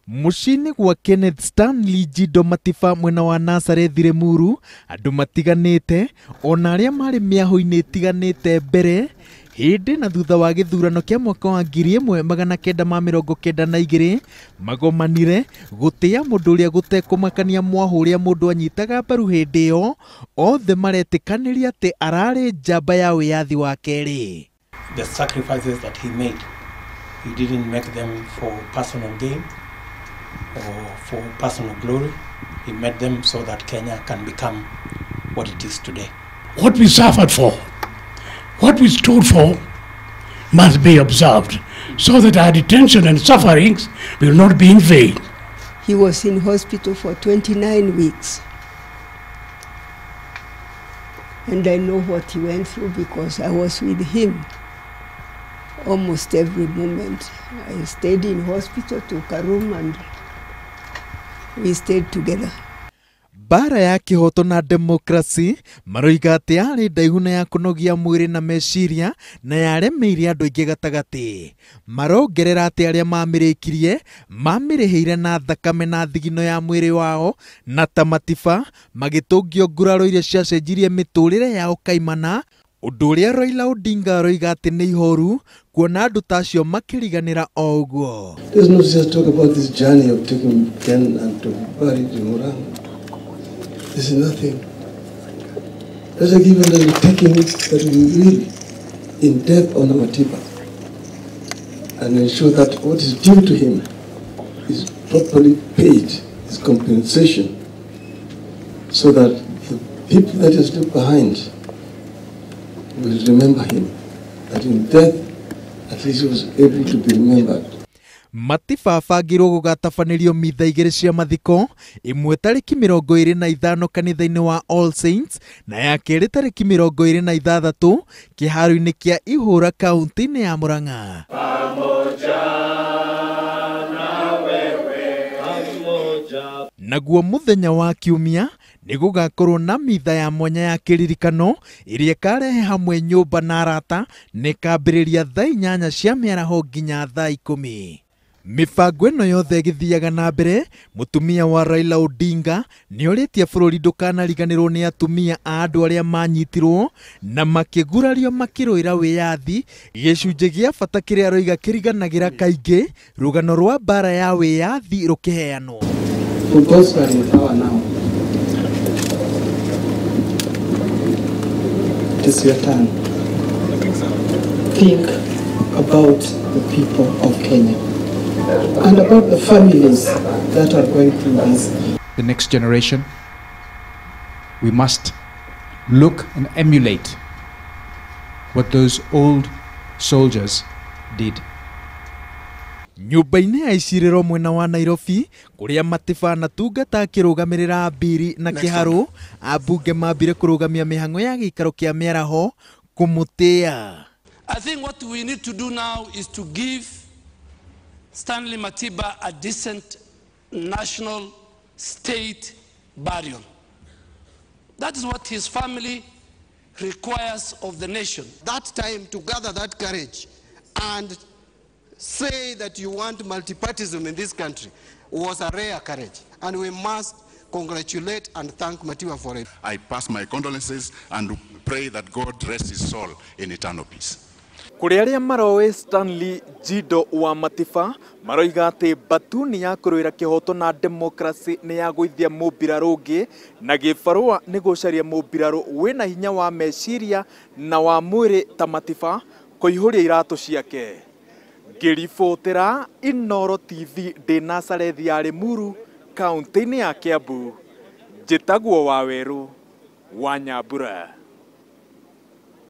Mũciĩ-inĩ gwa Kenneth Stanley Njindo Matiba mwena wa Nazarethi Limuru, andũ matiganĩte ona arĩa marĩ mĩahũ-inĩ ĩtiganĩte mbere hĩndĩ na thutha wa gĩthurano kĩa mwaka wa 1992 magomanire gũtĩa mũndũ ũrĩa gũtekũmakania mwahũ ũrĩa mũndũ anyitaga mbaru hĩndĩ ĩyo, othe maretĩkanĩria atĩ ararĩ njamba ya wĩyathi wa kerĩ. The sacrifices that he made, he didn't make them for personal gain or for personal glory. He made them so that Kenya can become what it is today. What we suffered for, what we stood for, must be observed so that our detention and sufferings will not be in vain. He was in hospital for 29 weeks. And I know what he went through because I was with him almost every moment. I stayed in hospital, took a room, and we stayed together. Mbara ya kĩhooto na demokrasi maroiga atĩ yarĩ ndaihu na ya kũnogia mwĩrĩ na meciria na yaremeire andũ aingĩ gatagatĩ. Marongerera atĩ arĩa mamĩrĩkirie mamĩrĩhĩire na thakame na thigino ya mwĩrĩ wao, na ta Matiba magĩtũngio nguraro iria ciacenjirie mĩtũrĩre yao kaimana, ũndũ ũrĩa Raila Odinga aroiga atĩ nĩ ihoru kuona andũ ta acio makĩriganĩra o ũguo. Let's not just talk about this journey of taking Ken and to bury in Murang'a. This is nothing. Let's give an undertaking that we will in depth on Matiba and ensure that what is due to him is properly paid, his compensation, so that the people that is left behind will remember him, that in death at least he was able to be remembered. Matiba abangirwo gũgatabanĩrio mitha igĩrĩ cia mathiko, ĩmwe tarĩki 25 kanitha-inĩ wa All Saints na ya kerĩ tarĩki 26 kĩharo-inĩ kĩa Ihũra kaunti-inĩ ya Murang'a. Naguo mũthenya wa kiumia nĩ gũgakorwo na mitha ya mwanya ya kĩririkano ĩrĩa ĩkarehe hamwe nyũmba na arata, na ĩkambĩrĩria thaa 8 cia mĩaraho nginya thaa 10. Mĩbango ĩno yothe ĩgĩthiaga na mbere, mũtumia wa Raila Odinga nĩorĩtie bũrũri ndũkanariganĩrwo nĩ atumia a andũ arĩa manyitirwo na makĩgurario makĩrũĩra wĩyathi, gĩcunjĩ gĩa bata kĩrĩa aroiga kĩriganagĩra kaingĩ rũgano rwa mbara ya wĩyathi rũkĩheanwo. For those who are in power now, it is your turn. Think about the people of Kenya and about the families that are going through this. The next generation, we must look and emulate what those old soldiers did. Nyũmba-inĩ ya icirĩro mwena wa Nairobi kũrĩa Matiba anatungata akĩrũgamĩrĩra mbiri na kĩharũ, ambunge mambire kũrũgamia mĩhang'o ya gĩikaro kĩa mĩaraho kũmũtĩa. I think what we need to do now is to give Stanley Matiba a decent national state burial. That is what his family requires of the nation. That time to gather that courage and say that you want multipartism in this country was a rare courage, and we must congratulate and thank Matiba for it. I pass my condolences and pray that God rest his soul in eternal peace. Kũrĩ arĩa maroĩ Stanley Njindo wa Matiba maroiga atĩ mbatuni ya kũrũĩra kĩhooto na demokrasi nĩ yagũithia mũmbirarũ ũngĩ, na gĩbarũa nĩ gũcaria mũmbirarũ wĩna hinya wa meciria na wa mwĩrĩ ta Matiba kũihũria iratũ ciake. Ngĩribotera Inooro TV ndĩ Nazarethi ya Limuru kaunti-inĩ ya Kiambu, njĩtagwo Wawerũ wa Nyambura.